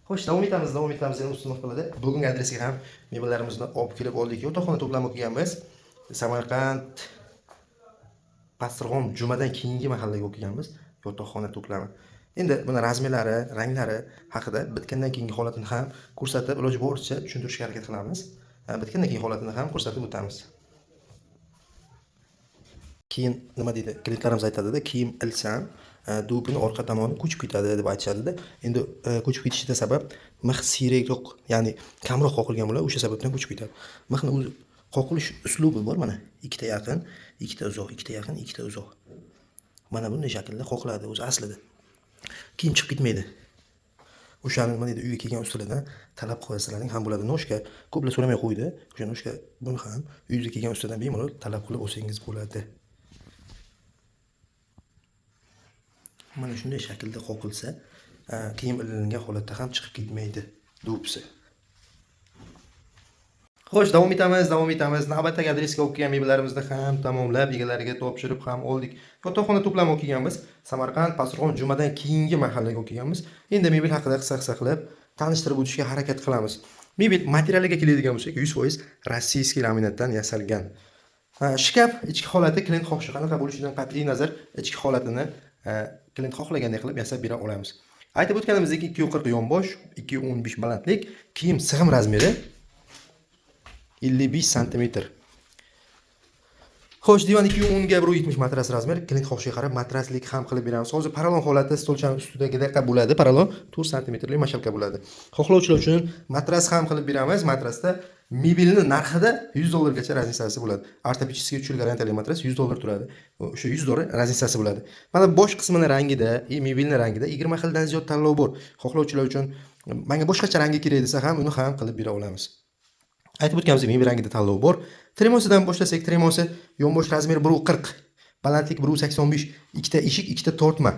Xo'sh, davom etamiz, davom etamiz. Endi установка larda bugungi adresga ham mebellarimizni olib kelib oldik. Yotoqxona to'plami o'qiganmiz. Samarqand, Pastdarg'om jumadan keyingi mahallaga o'qiganmiz. Yotoqxona to'plami. Endi buni размер lari, ranglari haqida bitgandan keyingi holatini ham ko'rsatib, iloji boricha tushuntirishga harakat qilamiz. Bitgandan keyingi holatini ham ko'rsatib o'tamiz. Keyin nima deydi, klientlarimiz aytadida, kiyim ilsam, do'pini orqa tomoni ko'chib ketadi deb aytishadida. Endi ko'chib ketishida sabab mix siyrakroq, ya'ni kamroq qoqilgan bo'ladi, o'sha sababdan ko'chib ketadi. Mixni o'zi qoqilish uslubi bor mana. Ikkita yaqin, ikkita uzoq, ikkita yaqin, ikkita uzoq. Mana bunday shaklda qoqiladi o'zi aslida. Kiyim chiqib ketmaydi. O'shani nima deydi, uyga kelgan ustalardan talab qilsalaring ham bo'ladi. Ножка ko'plar so'ramay qo'ydi. O'sha ножка buni ham uyingizga kelgan ustadan bemalol talab qilib olsangiz bo'ladi. Mana shunday shaklda qoqilsa, kiyim ilingan holatda ham chiqib ketmaydi do'pisi. Xo'sh, davom etamiz, davom etamiz. Navbatdagi adresga olib kelgan mebellarimizni ham tamomlab, egalariga topshirib ham oldik. Yotoqxona to'plami olib kelganmiz. Samarqand, Pastdarg'om jumadan keyingi mahallaga olib kelganmiz. Endi mebel haqida qisqa-qisqa qilib tanishtirib o'tishga harakat qilamiz. Mebel materialiga keladigan bo'lsak, 100% российский laminatdan yasalgan. Shkaf ichki holati klient xohishi qanaqa bo'lishidan qat'iy nazar ichki holatini klient xohlaganday qilib yasab bera olamiz. Aytib o'tganimizdek, 240 yonbosh, 215 balandlik, kiyim sig'im размер i 55 santimetr. Xo'sh, divan 210 ga 170, matras размер, klient xohishiga qarab matraslik ham qilib beramiz. Hozir porolon holati stolchani ustidagidaqa bo'ladi. Porolon 4 santimetrli мешалка bo'ladi. Xohlovchilar uchun matras ham qilib beramiz. Matrasda mebelni narxida 100 dollargacha разница si bo'ladi. Ортопедический 3 yil garantiyali matras 100 dollar turadi. O'sha 100 dollar разница si bo'ladi. Mana bosh qismini rangida, и mebelni rangida 20 xildan ziyod tanlov bor. Xohlovchilar uchun menga boshqacha rangi kerak desa ham, uni ham qilib bera olamiz. Aytib o'tganimizdek, mebel rangida tanlov bor. Tremosidan boshlasak, tremosi yonbosh размер i 1.40, balandlik 1.85, ikkita eshik, ikkita tortma.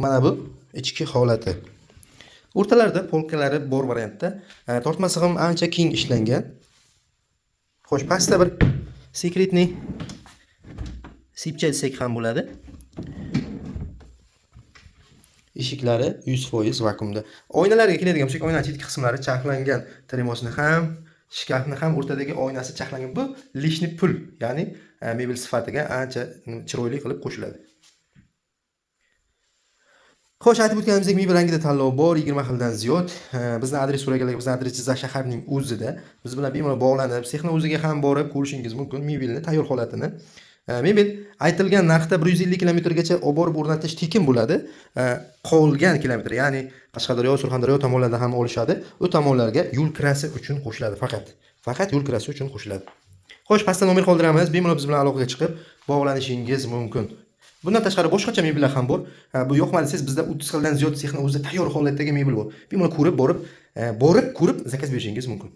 Mana bu ichki holati. O'rtalarida полка lari bor variantda. Tortmasi ham ancha keng ishlangan. Xo'sh, pastda bir секретный sipcha desak ham bo'ladi. Eshiklari 100% vakuumda. Oynalarga keladigan bo'lsak, oynaning chetki qismlari charxlangan. Tremosini ham, shkafni ham o'rtadagi oynasi charxlangan. Bu лишний pul, ya'ni mebel sifatiga ancha chiroyli qilib qo'shiladi. Xo'sh, aytib o'tganimizdek, mebel rangida tanlov bor, 20 xildan ziyod. Bizni adres so'raganlar, bizni adres Jizzax shaharining o'zida. Biz bilan bemalol bog'lanib, sexni o'ziga ham borib ko'rishingiz mumkin mebelni tayyor holatini. Mebel aytilgan narxda 150 kilometrgacha olib borib o'rnatish tekin bo'ladi. Qolgan kilometr, ya'ni Qashqadaryo, Surxondaryo tomonlardan ham olishadi. U tomonlarga yo'l kirasi uchun qo'shiladi faqat. Faqat yo'l kirasi uchun qo'shiladi. Xo'sh, pastda nomer qoldiramiz. Bemalol biz bilan aloqaga chiqib, bog'lanishingiz mumkin. Bundan tashqari boshqacha mebellar ham bor. Bu yoqmadi desangiz, bizda 30 xildan ziyod sexni o'zida tayyor holatdagi mebel bor. Bemalol ko'rib borib, borib ko'rib заказ berishingiz mumkin.